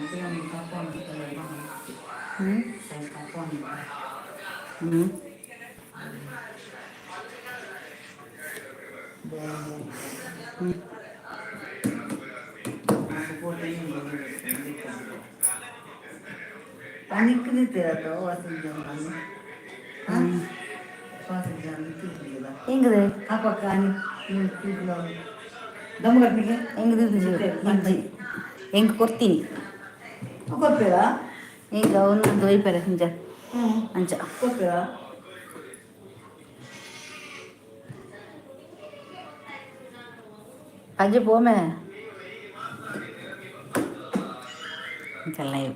ಹ್ಮ್ ಹ್ಮ್. ಹ್ಮ್. ಹ್ಮ್. ಎಂಗ್ದು? ಎಂಗ್ದು ಇಜ್ಜಿ, ಎಂಕ್ ಕೊರ್ತೀನಿ. ಎಂಕ್ ಅವನು ದೊಯ್ಪೆರೆ ಇಂಚ ಅಂಚ. ಅಜ್ಜಿ ಪೋಮೆ. ಇಂಚ ಲೈವ್.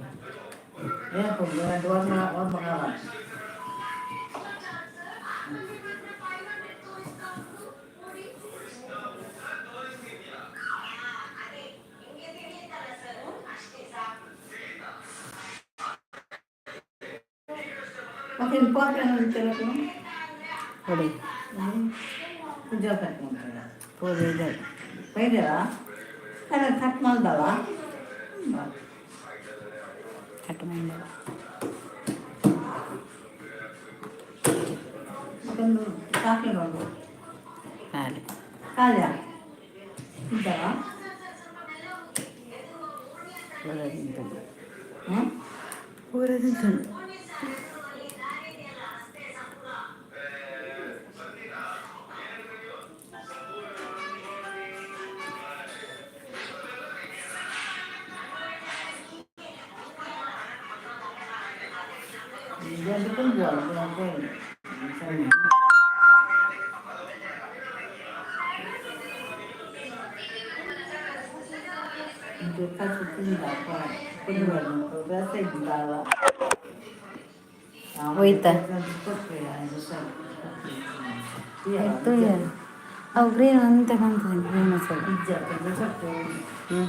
ಕೊಡಿ. ಪೂರ ಕಟ್ ಮಾಡ್ದವ. ಕಟ್ ಮಾಡಿ. ಮತ್ತೊಂದು ಚಾಕ್ಲೇಟ್ ಉಂಟು. ಖಾಲಿ. ಕಾಲ್ಯ ತಿಂತಾರಾ? ಪೂರ ತಿಂತುಂಡು. ಹ್ಞೂ. ಪೂರ ತಿಂತುಂಡು. ಹೋಯ್ತಾ? ಅವು ಗ್ರೀನ್ ಅಂತ ಕಾಣ್ತದೆ, ಗ್ರೀನ್ ಮಸಾಲೆ. ಹ್ಞೂ,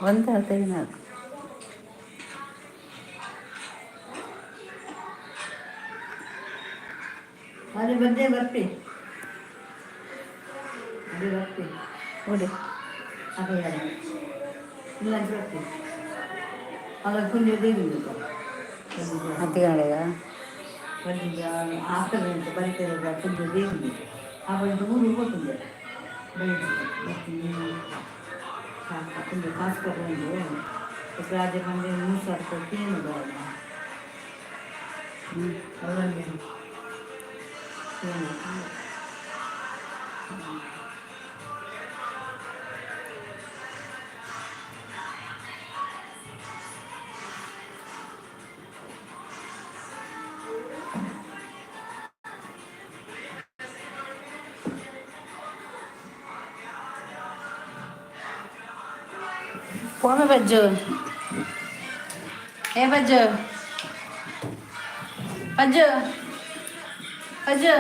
ಒಂದು ತೆಗಿನ. ಅದೇ ಬಂದೇ ಬರ್ತಿ, ಅದೇ ಬರ್ತಿ. ಕೊಡಿ. ಅದೇ ಇಲ್ಲ, ಬರ್ತಿ ಅಲ್ಲ, ಕುಂಜ ದೇವಿ. ಅತ್ತಿಗಾಡೆಗ. ಆಗ್ತದೆ ಅಂತ ಬರಿತಾರೆ, ಕುಂಜ ದೇವಿ. ಆ ಬಂದು ಊರು ಹೋಗ್ತದೆ, ಬರ್ತೀನಿ. ಕುಂಜ ಕಾಸು ಕೊಟ್ಟು ರಾಜ ಬಂದೆ 3000 ರೂಪಾಯಿ ಏನು. ಹ್ಞೂ. ಅವರಲ್ಲಿ. ಪೋಮೆ ಬಜ್ಜು, ಏ ಬಜ್ಜು, ಬಜ್ಜು, ಬಜ್ಜು.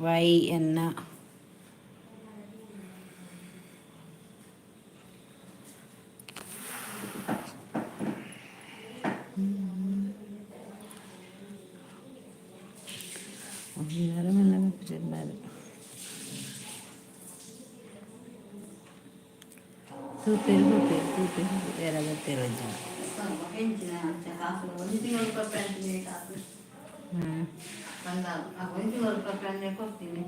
ವೈ ಎನ್ನ ತೂಪೆರ್ ತೂಪೆರ್ ತೂಪೆರ್ ಬೇರೆ ಬರ್ತಿರೋಜ. ಹ್ಞೂ. ಕೊಡ್ತೀನಿ.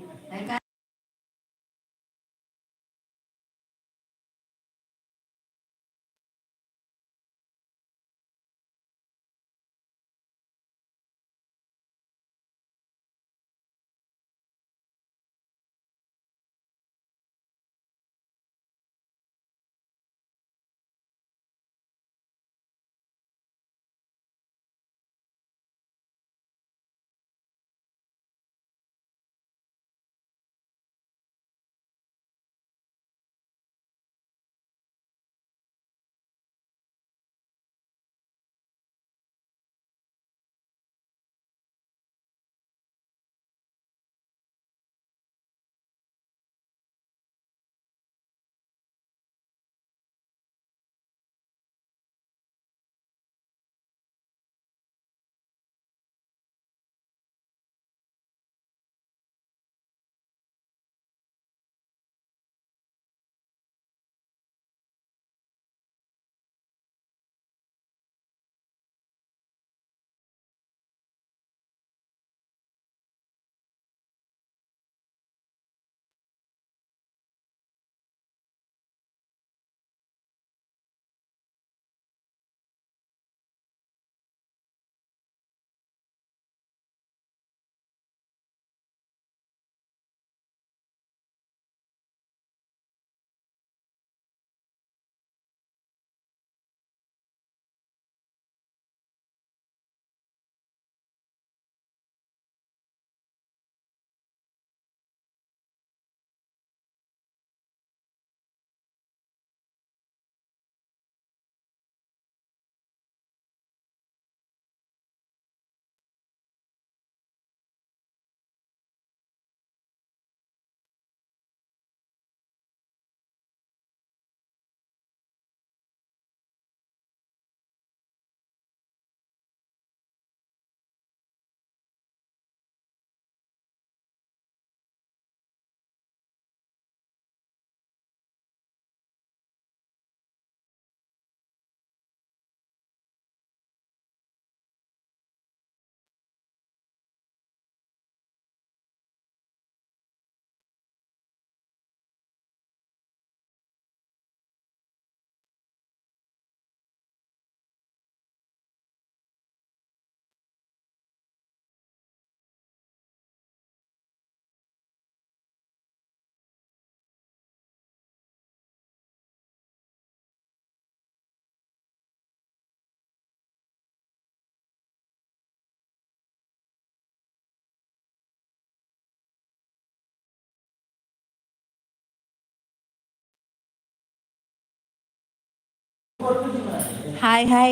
Hi hi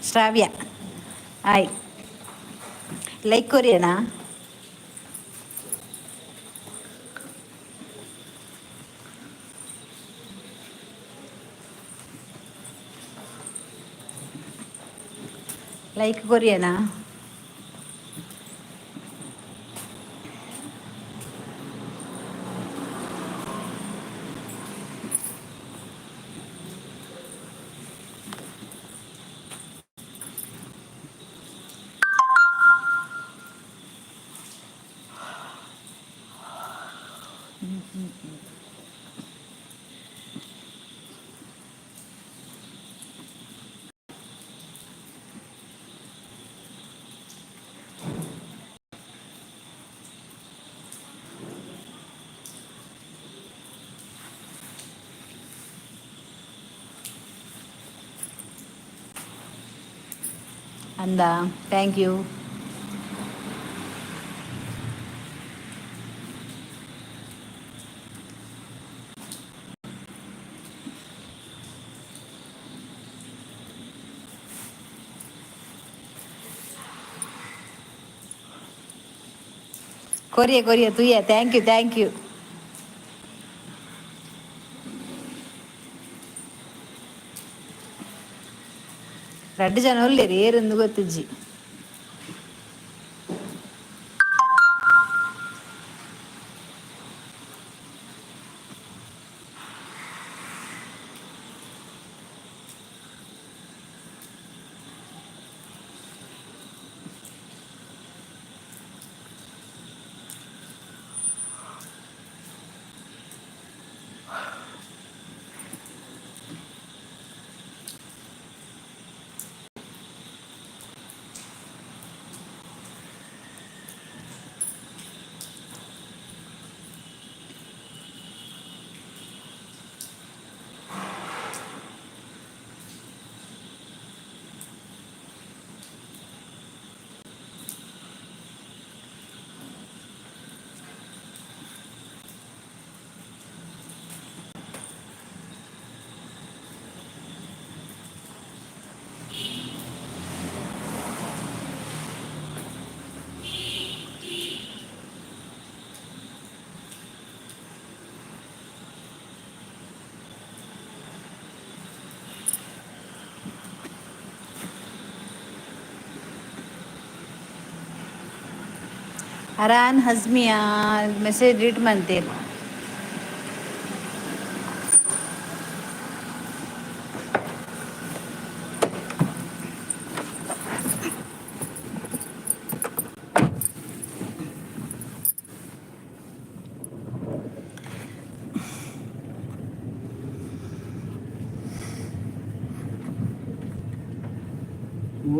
Shravya, hi. Like ಕೊರಿಯನಾ? ಲೈಕ್ ಕೊರಿಯನಾ? ಅಂದ, thank you. Korea Korea ತುಯ್ಯ. Thank you, thank you. ರಡ್ಡು ಜನ ಒಲ್ಲೇರಿ ಏರೊಂದು ಗೊತ್ತಿಜ್ಜಿ. ಅರಾನ್ ಹಜ್ಮಿಯಾ ಮೆಸೇಜ್ ರೀಡ್ ಮಂತೇರು.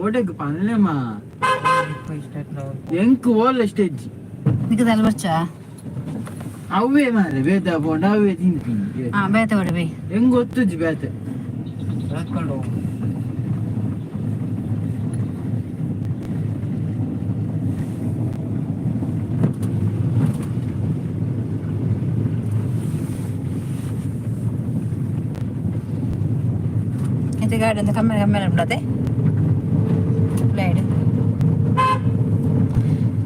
ಓಡೆಗ್ ಪನ್ಲೆಮಾ. ಎಂಕ್ ಓಲ್ಲ ಸ್ಟೇಜ್. ನಿಕ್ಕ ತಲೆ. ಅವೇ ಮಾರೆ ಬೇತ ಪೋಂಡ ಅವೇ ತಿಂತೀನಿ. ಹಾ, ಬೇತೆ ಹೊಡೆ ಬೈ. ಹೆಂಗ್ ಗೊತ್ತುಜ್ಜಿ ಬೇತೆ. ಇದು ಗಾಡಿ ಅಂತ ಕಮ್ಮಿ ಕಮ್ಮಿ ಉಂಟದೆ ಫ್ಲೈಡ್.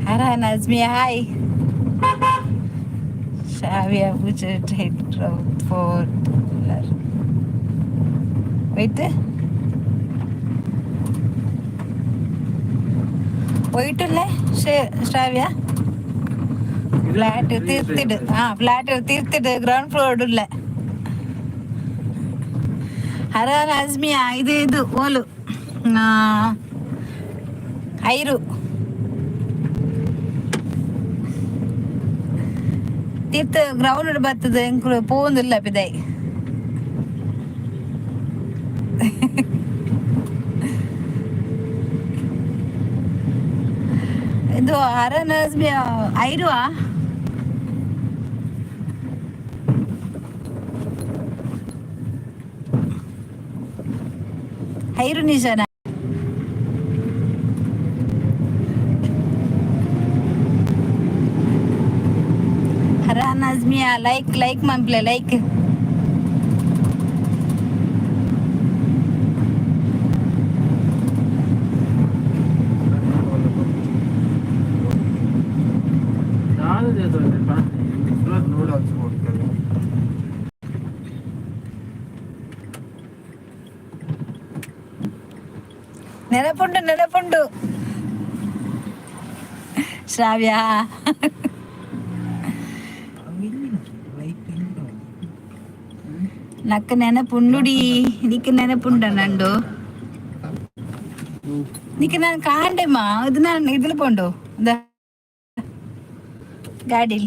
ಹರ ನಜ್ಮಿಯಾ, ಹಾಯ್. ಶಾವಿಯಾ ಫೋರ್ ವೈಟ್ ವೈಟ್ ಶ್ರಾವ್ಯ. ಫ್ಲಾಟ್ ತೀರ್ತಿಡು, ಹಾ, ಫ್ಲಾಟ್ ತೀರ್ತಿಡು, ಗ್ರೌಂಡ್ ಫ್ಲೋರ್ ಉಲ್ಲ. ಹರ ಅಜ್ಮಿಯಾ, ಇದು ಇದು ಓಲು ಐರು ತೀರ್ಥ ಗ್ರೌಂಡ್ ಬರ್ತದೆ. ಎಂಕುಲು ಪೋವೊಂದಿಲ್ಲ ಪಿದೈ. ಇದು ಹರನ್ ಅಜ್ಮಿಯಾ ಐರುವಾ. ಐರು ನಿಜನ. ಹರಾನ್ ಅಜ್ಮಿಯಾ, ಲೈಕ್ ಲೈಕ್ ಮನ್ಪ್ಲೆ ಲೈಕ್. ನೂಡಲ್ಸ್ ಕೊಡ್ತೇವೆ. ನೆನಪುಂಡು, ನೆನಪುಂಡು ಶ್ರಾವ್ಯ. ನಕ್ಕ ನೆನಪುಂಡುಡಿ. ನಿಕ್ಕ ನೆನಪುಂಡ ನಂಡು? ನಿಕ್ಕ ನಾನು ಕಾಂಡೆಮ್ಮ. ಇದು ನಾನು ಇದ್ರಲ್ಲಿ ಪೋಂಡು ಗಾಡಿ.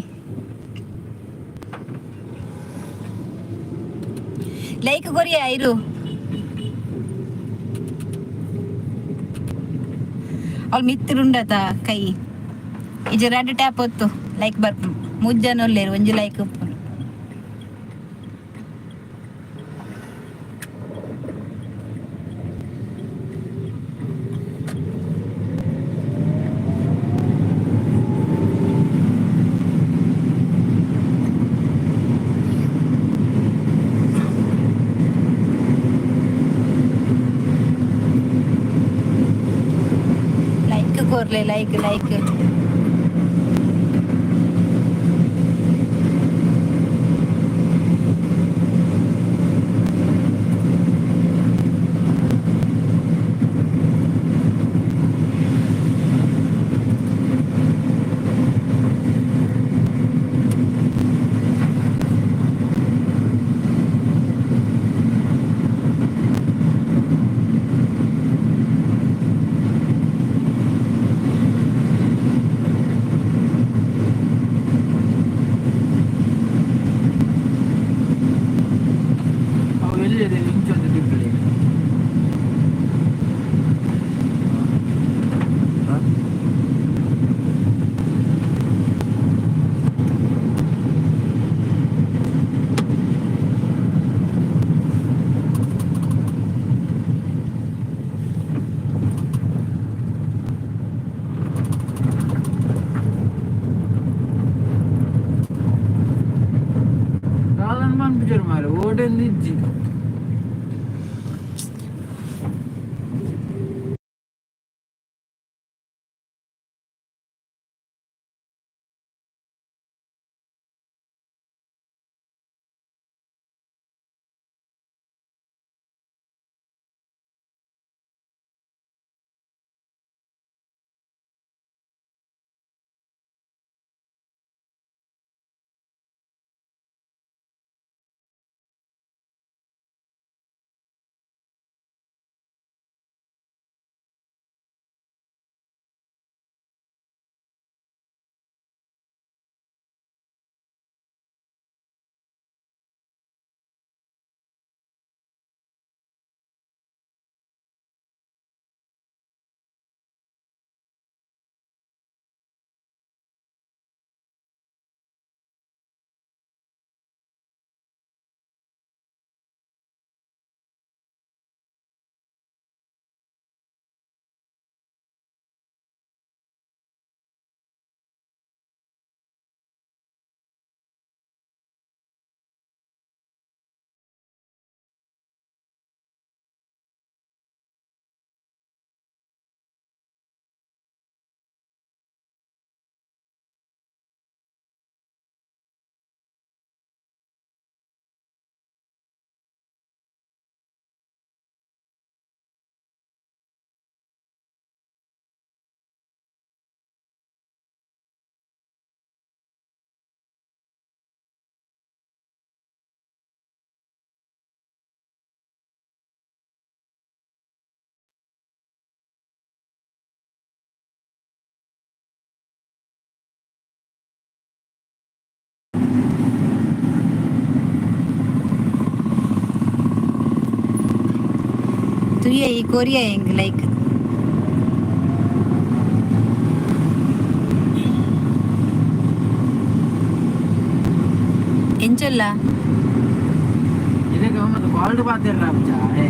ಲೈಕ್ ಕೊರಿಯ ಇರು. ಅವಳು ಮಿತ್ತರುಂಡತ ಕೈ ಇಜ ರಡ್ಡ್ ಟ್ಯಾಪ್ ಹೊತ್ತು ಲೈಕ್ ಬರ್ಪು. ಮುಜ್ಜನ ಉಲ್ಲೇರು, ಒಂಜಿ ಲೈಕ್ ಉಪ್ಪುಂಡು. ಲೈಕ್ ಕೊರ್ಲೆ, ಲೈಕ್ ಲೈಕ್. ಮನ್ಪುಜರು ಮಾರೆ ಓಡೆಂದು ಇಜ್ಜಿ. ತುಯ್ಯ ಈ ಕೊರಿಯಾ ಹೆಂಗ್ ಲೈಕ್ ಎಂಚೊಲ್ಲ. ಇದಕ್ಕೆ ಮತ್ತೆ ಕಾಲ್ಡ್ ಪಾತಿರ ಏ.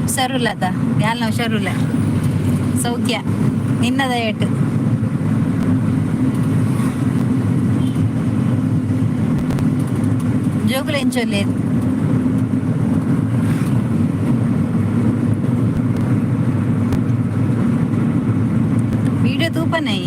ಹುಷಾರುಲ್ಲ ಅದ ಯಾಲ್ನ ಹುಷಾರುಲ್ಲ. ಸೌಖ್ಯ ನಿನ್ನ ದಯಟ್. ಜೋಕುಲು ಎಂಚೊಲ್ಲೆ? ವಿಡಿಯೋ ತೂಪನೈ.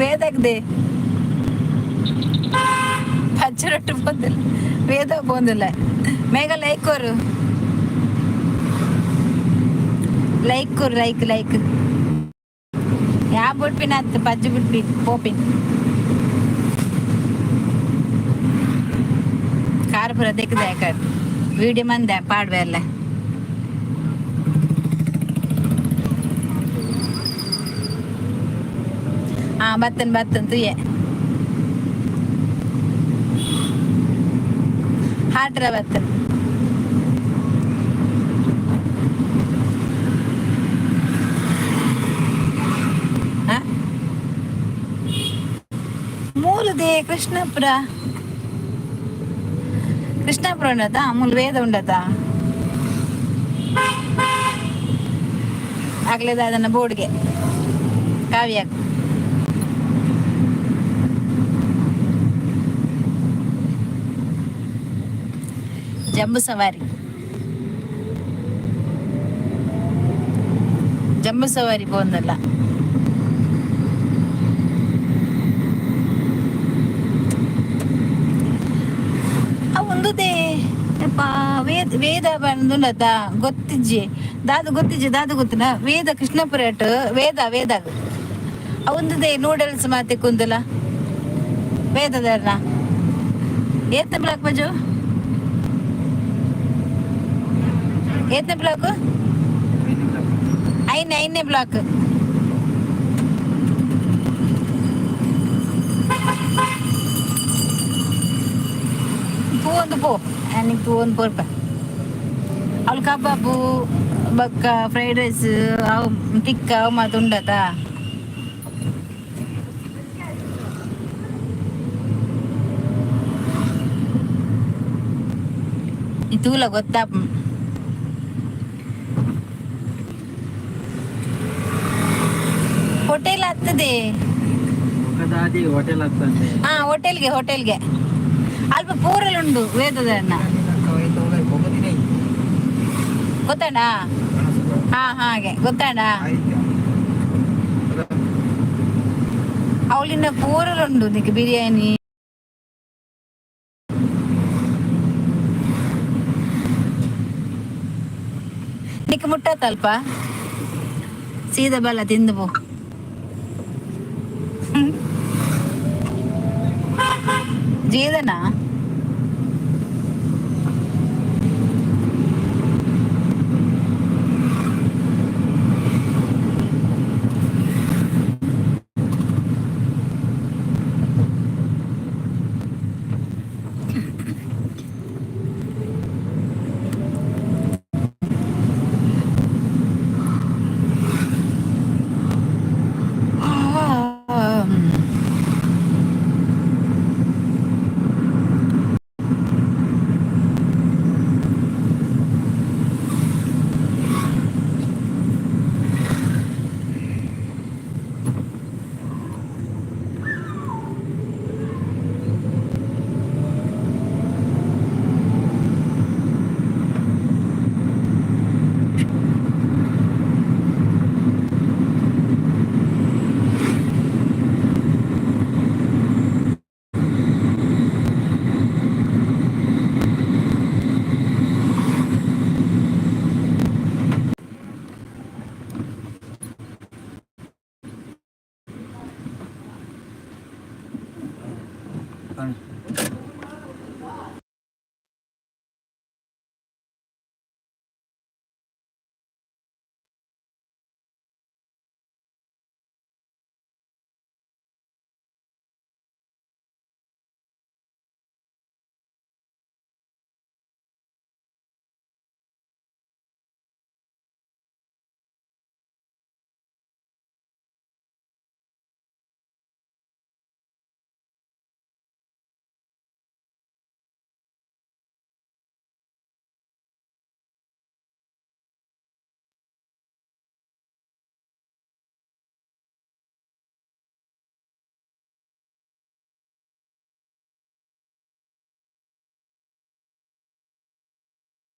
ವೇದಾಗ್ದೆ ಪಚ್ಚ ರೊಟ್ಟು ಪೋಂದಿಲ್ಲ, ವೇದ ಪೋಂದಿಲ್ಲ. ಮೇಘ ಲೈಕ್ ಕೊರು, ಲೈಕ್ ಕೊರು, ಲೈಕ್ ಲೈಕ್. ಯಾ ಬುಡ್ಪಿನ ಅತ್ತು ಪಜ್ಜು ಬುಡ್ಪಿ ಪೋಪಿನ್ ಕಾರ್ ಪೂರ ದೆಕ್ಕದೆ ಕರ್ ವಿಡಿಯೋ ಮಂದೆ ಪಾಡ್ವೆ ಅಲ್ಲ. ಹಾ, ಬತ್ತನ್ ಬತ್ತನ್ ತುಯ್ಯೆ ಹಾಟ್ರ ಬತ್ತನ್. ಹಾ? ಮೂಲದೇ ಕೃಷ್ಣಪುರ, ಕೃಷ್ಣಾಪುರ ಉಂಡತಾ? ಮೂಲು ವೇದ ಉಂಡತಾ? ಆಗ್ಲೇದ ಅದನ್ನ ಬೋರ್ಡ್ಗೆ ಕಾವ್ಯ. ಜಂಬೂ ಸವಾರಿ, ಜಂಬೂ ಸವಾರಿ ಪೋಂದಲ್ಲ. ಆ ಒಂದುದೇ ಯಪ್ಪಾ, ವೇದ ವೇದ ಬಂದುಂಡತ ಗೊತ್ತಿಜ್ಜಿ, ದಾದು ಗೊತ್ತಿಜ್ಜಿ, ದಾದು ಗೊತ್ತಿನ ವೇದ ಕೃಷ್ಣಪುರ ವೇದ ವೇದ. ಆ ಒಂದುದೇ ನೂಡಲ್ಸ್ ಮಾತೆ ಕುಂದಲ ವೇದದರ್ನ ಏತ್ನ ಬ್ಲಾಕ್ ಬಜು, ಏತ್ನ ಬ್ಲಾಕ್? ಐನೇ ಐನೇ ಬ್ಲಾಕ್. ಪೂ ಒಂದು ಪೋ ನಿಂಗೆ ಪೂ ಒಂದು ಪೋರ್ಪ. ಅವಳು ಕಬಾಬು ಬಕ್ಕ ಫ್ರೈಡ್ ರೈಸ್ ಅವು ಟಿಕ್ಕ ಅವು ಮಾತು ಉಂಡತಾ? ಈ ತೂಲ ಗೊತ್ತಾ? ಹೋಟೆಲ್ ಆಗ್ತದೆ. ದಾದಿ ಹೋಟೆಲ್ ಆಗ್ತಂತೆ. ಹಾ, ಹೋಟೆಲ್ಗೆ ಹೋಟೆಲ್ಗೆ ಅಲ್ಪ ಪೂರಲ್ಲಿ ಉಂಡು ವೇದದನ್ನ. ಗೊತ್ತಾಡ? ಹಾ, ಹಾಗೆ ಗೊತ್ತಾಡ. ಅವಳಿನ ಪೂರಲ್ಲಿ ಉಂಡು ನಿಕ್ಕೆ ಬಿರಿಯಾನಿ. ನಿಕ್ಕೆ ಮುಟ್ಟಾತಲ್ಪ ಸೀದಾ ಬಲ್ಲ ತಿಂದು ಪೋ. ಜೀದನಾ?